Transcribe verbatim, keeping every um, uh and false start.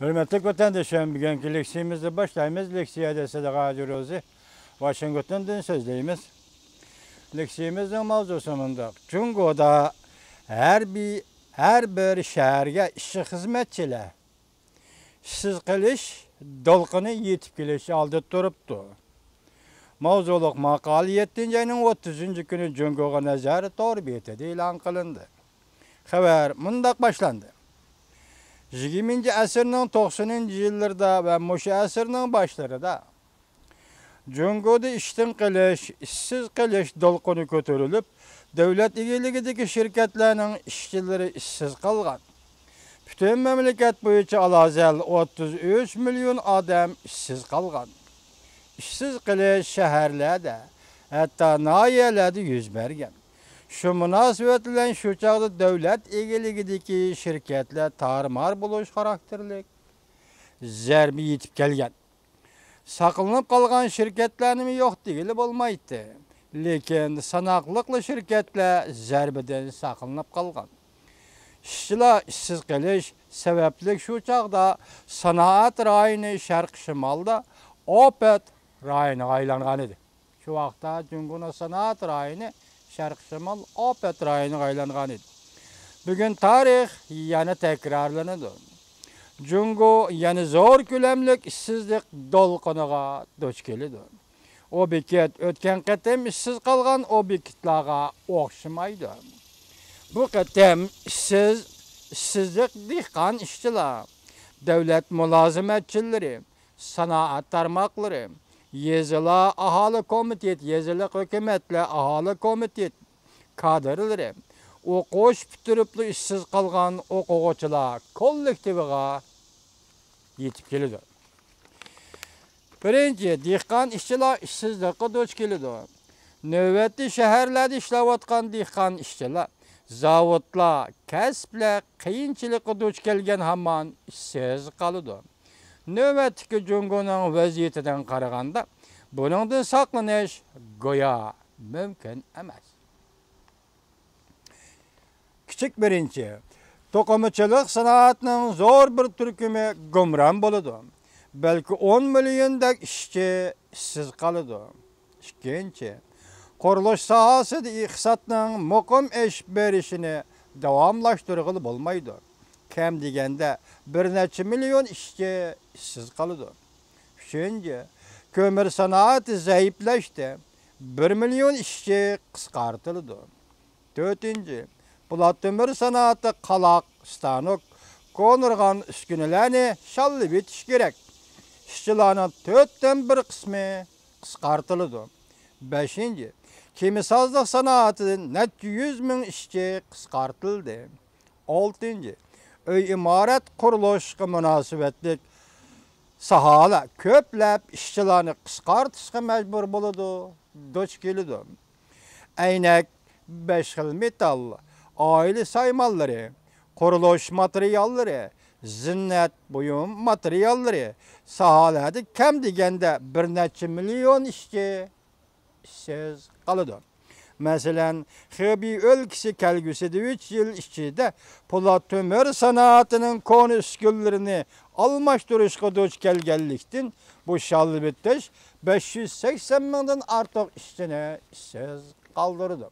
ھۆرمەتلىك ۋەتەندىشىم، بۈگۈنكى لېكسىيىمىزنى باشلايمىز. لېكسىيەدە سىدىق ھاجى روزى، ۋاشىنگتوندىن سۆزلەيمىز. لېكسىيىمىزنىڭ ماۋزۇسى مۇنداق: جۇڭگودا ھەر بىر، ھەر بىر شەھەرگە ئىشچى خىزمەتچىلەر ئىشسىز قېلىش دولقۇنى يېتىپ كېلىش ئالدىدا تۇرۇپتۇ. ماۋزۇلۇق ماقالە يەتتىنچى ئاينىڭ ئوتتۇزىنچى كۈنى جۇڭگوغا نەزەر تور بېتىدە ئېلان قىلىندى. خەۋەر مۇنداق باشلاندى: يىگىرمىنچى ئەسىرنىڭ توقسىنىنچى يىللىرىدا ۋە مۇشۇ ئەسىرنىڭ باشلىرىدا جۇڭگودا ئىشتىن قېلىش، ئىشسىز قېلىش دولقۇنى كۆتۈرۈلۈپ، دۆلەت ئىگىلىكىدىكى شىركەتلەرنىڭ ئىشچىلىرى ئىشسىز قالغان. پۈتۈن مەملىكەت بويىچە ئالاھازەل ئوتتۇز ئۈچ مىليون ئادەم ئىشسىز قالغان. ئىشسىز قېلىش شەھەرلەردە، ھەتتا ناھىيەلەردە يۈز بەرگەن. شۇ مۇناسىۋەت بىلەن شۇ چاغدا دۆلەت ئىگىلىكىدىكى شىركەتلەر تارمار بولۇش خاراكتېرلىك زەربە يېتىپ كەلگەن. ساقلىنىپ قالغان شىركەتلەرنىمۇ يوق دېگىلى بولمايتتى. لېكىن ساناقلىقلا شىركەتلەر زەربىدىن ساقلىنىپ قالغان. ئىشچىلار ئىشسىز قېلىش سەۋەبلىك شۇ چاغدا سانائەت رايونى شەرقىي شىمالدا ئاپەت رايونىغا ئايلانغان ئىدى. شۇ ۋاقىتتا جۇڭگونىڭ سانائەت رايونى شەرقىي شىمال ئاپەت رايونىغا ئايلانغان ئىدى. بۈگۈن تارىخ يەنە تەكرارلىنىدۇ. جۇڭگو يەنە زور كۆلەملىك ئىشسىزلىق دولقۇنىغا دۇچ كېلىدۇ. ئۇ بېكەت ئۆتكەن قېتىم ئىشسىز قالغان ئۇ بېكەتلەرگە ئوخشىمايدۇ. بۇ قېتىم ئىشسىز، ئىشسىزلىق دېھقان ئىشچىلار، دۆلەت مۇلازىمەتچىلىرى، سانائەت تارماقلىرى، يېزىلا ئاھالە كومىتېت، يېزىلىق ھۆكۈمەتلەر ئاھالە كومىتېت كادىرلىرى، ئوقۇش پۈتتۈرۈپلا ئىشسىز قالغان ئوقۇغۇچىلار كوللېكتىۋىغا يېتىپ كېلىدۇ. بىرىنچى، دېھقان ئىشچىلار ئىشسىزلىققا دۇچ كېلىدۇ. نۆۋەتتە شەھەرلەردە ئىشلەۋاتقان دېھقان ئىشچىلار، زاۋۇتلار، كەسىپلەر قىيىنچىلىققا دۇچ كەلگەن ھامان ئىشسىز قالىدۇ. نۆۋەتتىكى جۇڭگونىڭ ۋەزىيىتىدىن قارىغاندا، بۇنىڭدىن ساقلىنىش گويا مۇمكىن ئەمەس. كىچىك بىرىنچى، توقۇمىچىلىق سانائەتنىڭ زور بىر تۈركۈمى گۇمران بولىدۇ. بەلكى ئون مىليوندەك ئىشچى ئىشسىز قالىدۇ. ئىككىنچى، قۇرۇلۇش ساھەسىدە ئىقتىسادنىڭ مۇقىم ئېشىپ بېرىشىنى داۋاملاشتۇرغىلى بولمايدۇ. كەم دېگەندە بىر نەچچە مىليون ئىشچى ئىشسىز قالىدۇ. ئۈچىنچى، كۆمۈر سانائىتى زەئىپلەشتى. بىر مىليون ئىشچى قىسقارتىلىدۇ. تۆتىنچى، پولات تۆمۈر سانائىتى قالاق، ستانوك، كونىرىغان ئۈسكۈنىلەرنى شاللىۋېتىش كېرەك. ئىشچىلارنىڭ تۆتتىن بىر قىسمى قىسقارتىلىدۇ. بەشىنچى، كېمىسازلىق سانائىتىدىن نەچچە يۈز مىڭ ئىشچى قىسقارتىلدى. ئالتىنچى، ئۆي ئىمارەت قۇرۇلۇشقا مۇناسىۋەتلىك ساھەلەر كۆپلەپ ئىشچىلارنى قىسقارتىشقا مەجبۇر بولىدۇ، دۇچ كېلىدۇ. ئەينەك، بەش خىل مېتال، ئائىلە سايمانلىرى، قۇرۇلۇش ماتېرىياللىرى، زىننەت بۇيۇم ماتېرىياللىرى ساھەلەردە كەم دېگەندە بىر نەچچە مىليون ئىشچى ئىشسىز قالىدۇ. مەسىلەن، خېبېي ئۆلكىسى كەلگۈسىدە ئۈچ يىل ئىچىدە پولات تۆمۈر سانائىتىنىڭ كونا ئۈسكۈنىلىرىنى ئالماشتۇرۇشقا دۇچ كەلگەنلىكتىن، بۇ شاللىۋېتىش بەش يۈز سەكسەن مىڭدىن ئارتۇق ئىشچىنى ئىشسىز قالدۇرىدۇ.